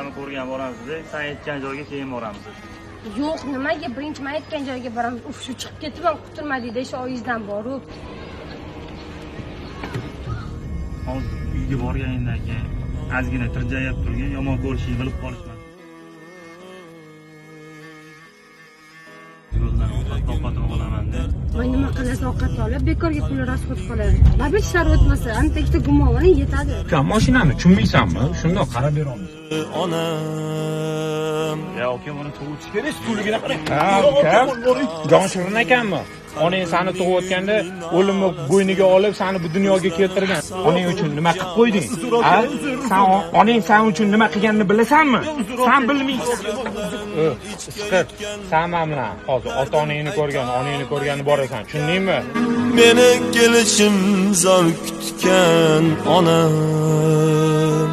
Odamni ko'rgan boramiz-da, sen aytgan joyga keyin boramiz. Yo'q, nimaga birinchi men aytgan joyga boramiz? Uf, shu chiqib ketib ham qutulmadik-da shu oyingizdan borib. Hozir uyga borganingdan keyin ozgina tirjayib turgan, yomon ko'rishingni bilib qolishman. Yo'ldan ovqat olaman-da. Voy, nima qilasiz ovqat olib, bekorga pul rasxod qilib. Baribir ishlar o'tmasa, anta ikkita gumon oling, yetadi. Uka, mashinani tushunmaysanmi? Shundoq qarab bera olmaysan. Onam. Ya aka, buni tug'ib kerak, stulligini qarang. Ha, uka, jon shirin ekanmi? Onang seni tug'ayotganda o'limni bo'yniga olib seni bu dunyoga keltirgan. Onang uchun nima qilib qo'yding? Ha? Sen onang sen uchun nima qilganini bilasanmi? Sen bilmaysan. Isqir, sen men bilan hozir ota-onangni ko'rgan, onangni ko'rgani borasan, tushundingmi? Meni kelishim zor kutgan onam.